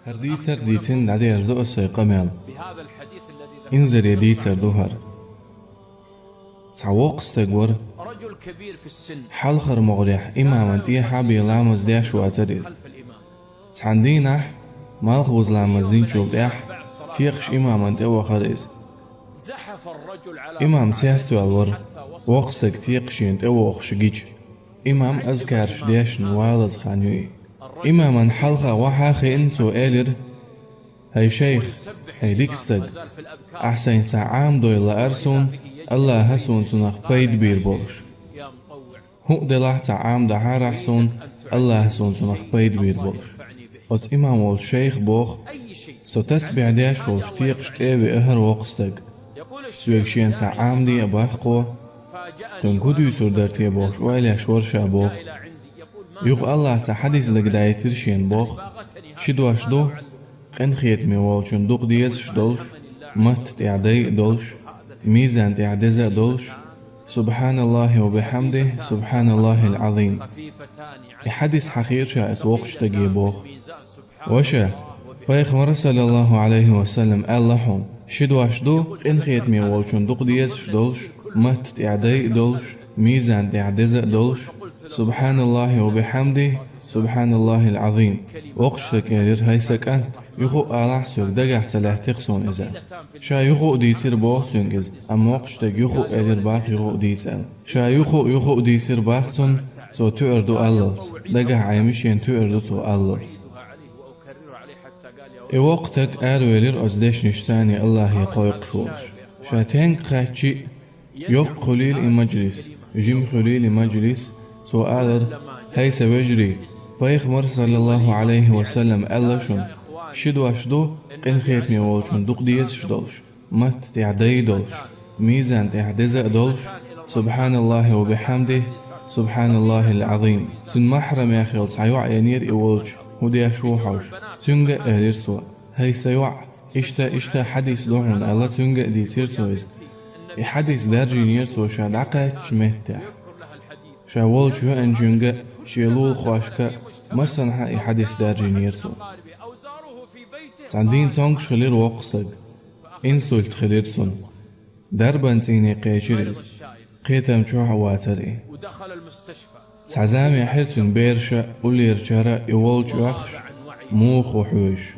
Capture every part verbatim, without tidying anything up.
ХӀара дийцар дийцина дӀадерза ду аса сай къамел. Инзаре дийцар ду хӀара. Цхьа воккха стаг вара. Хьалхара могӀарехь имаман тӀехьа бен ламаз деш вацара иза. Цхьан дийнахь, малхбуза ламаз динчул тӀехьа, текхаш имаман тӀе вахара иза. Имам цецваьлла вара, воккха стаг текхаш шена тӀе вохуш гича. Имам азкараш дешна валаза хан ю и. Имаман хьалха вахьа а хиъна, цо элира: «ХӀай шайх, хӀай дика стаг, ахь сайна цхьа Ӏамадой лаара суна, АллахӀа суна цунах пайда бийр болуш. ХӀуъа делахь цхьа Ӏамадахьара ахь суна, АллахӀа суна цунах пайда бийр болуш». Оцу имам волчу шайха боху: «Со тасбихь деш волуш текхаш тӀе а веа хӀара воккха стаг. Соьга шена цхьа Ӏамаде а боху кхо. Кхуьнга хӀун дуьйцур дара те бохуш ойла еш вара ша», — боху. Юха АллахӀа цхьа хьадис дагадайтира шена боху: «Ши дош ду, къинхетаме волчун дукха дезаш долуш, матта тӀехь дайа а долуш, мизан тӀехь деза а долуш: „СубхьаналлахӀи ва бихьамдихӀи, субхьаналлахӀил Ӏазим“». И хьадис хьахийра ша оцу воккхачу стаге боху. Ваша, Пайхамара, саллаллахӀу Ӏалайхи ва саллам, аьлла хьуна: «Ши дош ду, къинхетаме волчун дукха дезаш долуш, матта тӀехь дайа а долуш, мизан тӀехь деза а долуш: „СубхьаналлахӀи ва бихьамдихӀи, субхьаналлахӀил Ӏазим“». Воккхачу стага элира: «ХӀай сан кӀант, юха а алахь соьга, дагахь ца лаьттира суна иза». Ша юха а дийцира боху цуьнга иза, амма воккхачу стага юха а элира боху юха а дийца аьлла. Ша юха а, юха а дийцира боху цунна, цо туьар ду аллалц, дагахь Ӏемина шена туьар ду цо аллалц. И воккха стаг аравелира оцу дешнашца АллахӀе кхойкхуш волуш. Ша тенга кхаьччи а, йоккха хуьлийла и мажлис, жима хуьлийла и мажлис, цо алара: «ХӀай сан вежарий, Пайхамара, саллаллахӀу Ӏалайхи ва саллам, аьлла шуна: ши дош ду, къинхетаме волчун дукха дезаш долуш, матта тӀехь дайа долуш, мизан тӀехь деза а долуш: „СубхьаналлахӀи ва бихьамдихӀи, субхьаналлахӀил Ӏазим“». Цуьнан махьрамех йолу цхьа йоӀ енера и волчу, хӀун деш ву хьожуш. Цуьнга а элира цо: «ХӀай сан йоӀ, иштта, иштта хьадис ду хьуна», — аьлла, цуьнга а дийцира цо иза. И хьадис даржийнера цо ша дӀакхаьчначу меттехь. Ша волчу веанчуьнга а, шен лулахошка а, массанхьа а и хьадис даржийнера цо. Цхьана дийнахь цомгуш хилира воккха стаг. Инсульт хилира цунна. Дарбан цӀийне кхечира иза. Кхетам чохь а вацара и. Цхьа зама яьхьира цуьнан бераша а, уллерачара а и волчу оьхуш, муха ву хьоьжуш.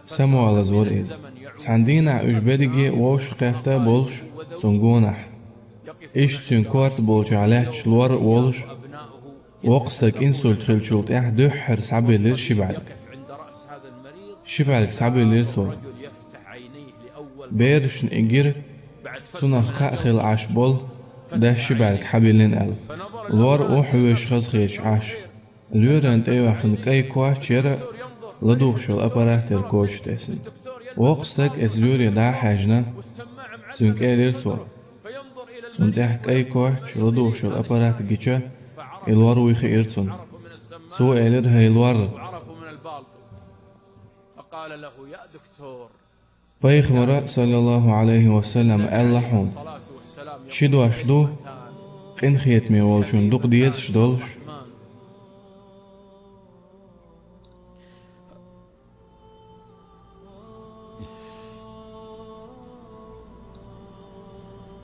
Самавалаза вара иза. Цхьана дийнахь уьш берриге а вовшахкхетта а болуш, цунна гонахь. Иштта цуьнан корта болчохь лаьтташ лор а волуш, воккха стаг инсульт хиллачул тӀаьхьа дуьххьара схьабиллира ши бӀаьрг. Ши бӀаьрг схьабиллира цо. Берашна и гира, цунах кхаъ хилла Ӏаш болу, дас ши бӀаьрг схьабиллина аьлла. Лор а ву хьоьжуш хазахеташ Ӏаш. Лоьрана тӀейоьхна кӀай коч яра, ладугӀуш йолу аппарат яра коча тесна. Воккха стаг оцу лоьре дӀа а хьаьжна, цуьнга элира цо. Цунна тӀехь кӀай коч, ладугӀуш йолу аппарат гича, и лор вуй хиира цунна. Цо элира: «ХӀай лор». Пайхамара, саллаллахӀу Ӏалайхи ва саллам, аьлла хьуна: «Ши дош ду, къинхетаме волчун дукха дезаш долуш,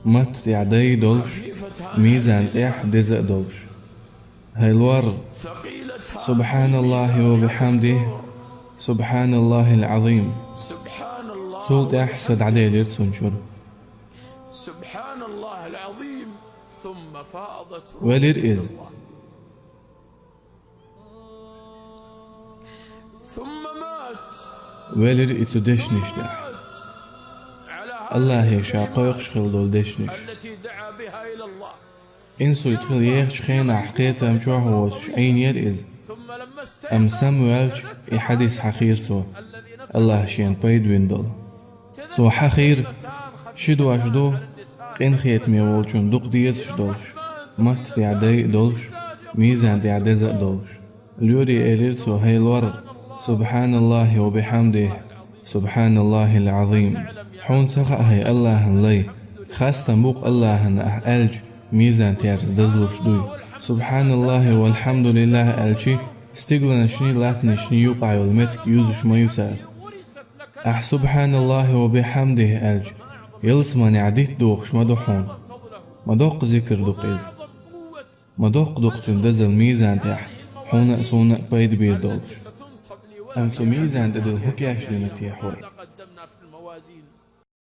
матта тӀехь дайа долуш, мизан тӀехь деза а долуш. ХӀай лор, субхьаналлахӀи ва бихьамдихӀи, субхьаналлахӀил Ӏазим». Цул тӀаьхьа са дӀаделира цунна чуьра. Велира иза. Велира и цу дешнаш тӀехь. АллахӀе ша кхойкхуш хилла долу дешнаш. Инсульт хила ехачу хенахь кхетам чохь а воцуш Ӏийнера иза. Амма самаваьлча и хьадис хьахийра цо, АллахӀа шена пайда бина долу. Цо хьахийра: «Ши дош ду, къинхетаме волчун дукха дезаш долуш, матта тӀехь дайа а долуш, мизан тӀехь деза а долуш». Лоьре элира цо: «ХӀай лор, субхьаналлахӀи ва бихьамдихӀи, субхьаналлахӀил Ӏазим». Хьуна ца хаьа, хӀай АллахӀан лай, хастам бу-кх АллахӀана ахь аьлча, мизан терца дазлуш дуй. «СубхьаналлахӀи валхьамдулиллахӀи» аьлчи, Стигланашний, латтанашний юкъахь йолу меттиг юзуш ма ю цара. Ахь «Субханаллахи ва бихьамдихи» аьлча, ялсаманехь дитт дохуш ма ду хьуна. Ма доккха зикр ду-кх иза. Ма доккха ду-кх цуьнан дазалла мизан тӀехь, хьуна а, суна а пайда бийр долуш. Амма цу мизан тӀе дилла хӀун кечдина техьа вай?